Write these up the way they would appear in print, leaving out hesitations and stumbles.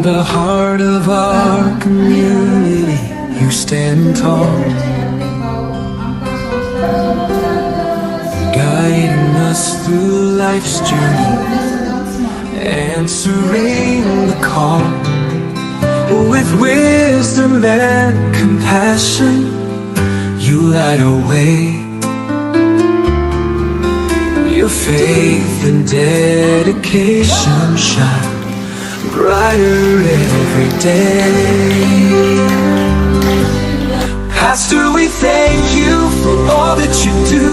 In the heart of our community, you stand tall, guiding us through life's journey, answering the call. With wisdom and compassion, you light our way. Your faith and dedication shine brighter every day. Pastor, we thank you for all that you do.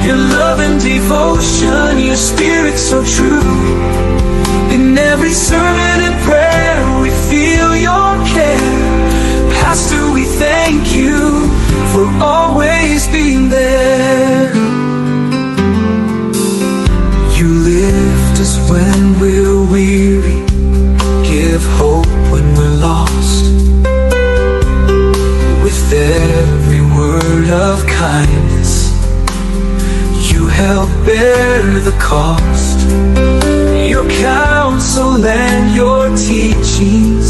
Your love and devotion, your spirit so true. In every sermon and prayer, we feel your care. Pastor, we thank you for always being there. You lift us when we're weary, give hope when we're lost. With every word of kindness, you help bear the cost. Your counsel and your teachings,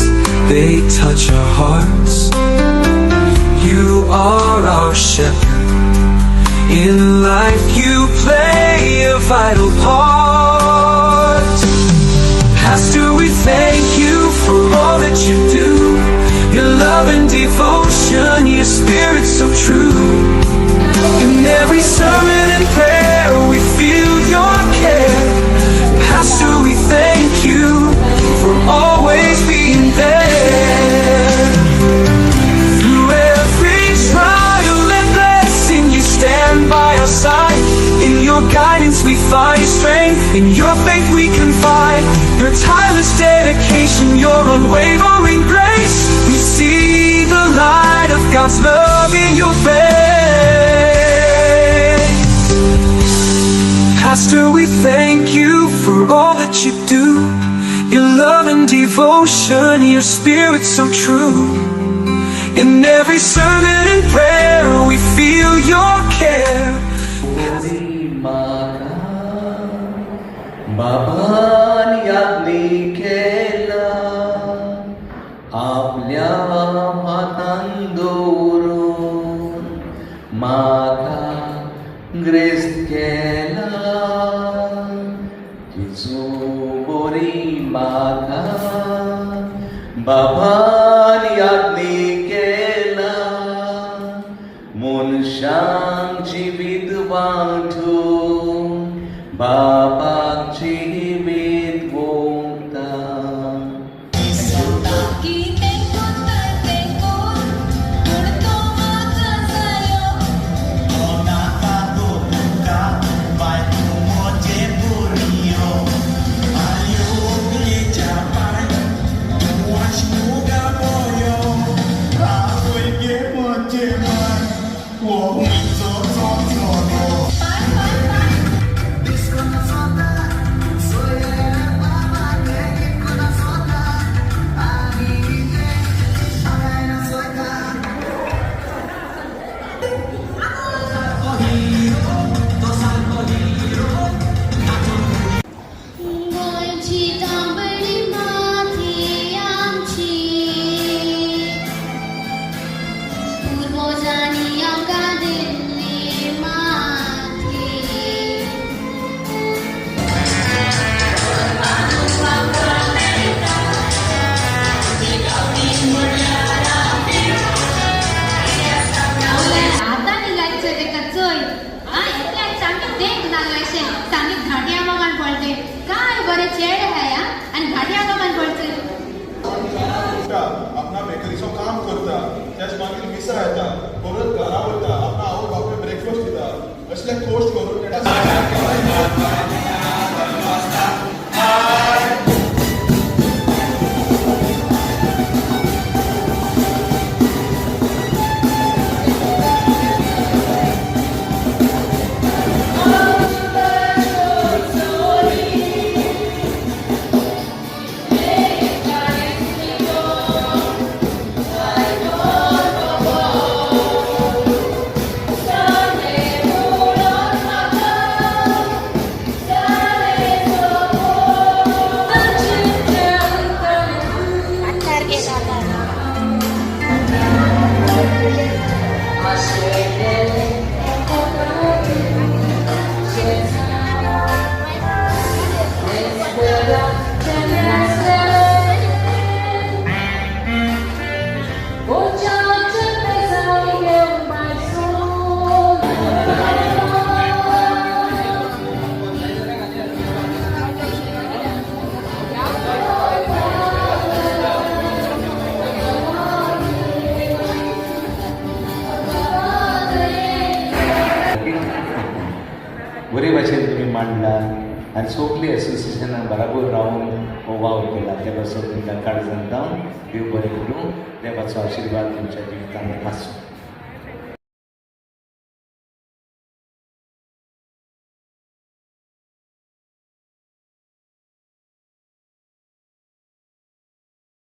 they touch our hearts. You are our shepherd. In life you play a vital part. Pastor, we thank you for all that you do. Your love and devotion, your spirit so true. In every sermon and prayer, we feel your care. Pastor, we thank you for always being there. Through every trial and blessing, you stand by our side. In your guidance we find strength, in your faith we confide. Your tireless dedication, your unwavering grace, we see the light of God's love in your face. Pastor, we thank you for all that you do. Your love and devotion, your spirit so true. In every sermon and prayer, we feel your care. म्हाका बाबान यादनी केला आपल्या हातान दवरून म्हाका ग्रेस्त केला. जेजू बरी म्हाका बाबान यादनी केला. मनशांक जिवीत वांटून बाबाक जिवीत वोंता. कितें कोत्ता तें कोर, पूण तो म्हाका जायो. नाका गो तुका बाय, तूं म्हजें बोरयो आयोगलेच्या पाय, तूं आशमुगा बोयो आवय गे म्हजें माय, हो खंयचो चोचो गो? पाय पाय पाय. गोंयची तांबडी माती आमची, पुर्वजांनी आमकां दिल्ली माती. आतां निघायचें तेका चोय आ, एकल्याक सामकें देख लागलेशें, सामकें घांट्या बाबान पळते. काय बरें चेडे हाय आ, आनी घांट्या बाबान पळते. उठ्ठा, आपणा बेकरीचो काम करता, त्याच मागीर मिसा येता, परत घरा वयता, आपणा आवय बापूय ब्रेकफास्ट दिता. असले कोश्ट करून तेका. Sunday. बरे भाशेन तुमी मांडला आनी सगळीं एसोसिएशनां बराबर रावन हो वावर केला. त्या पासून तुमकां काळजान जावन देव बरें करूं. देवाचो आशिर्वाद तुमच्या जिवितांत आसूं.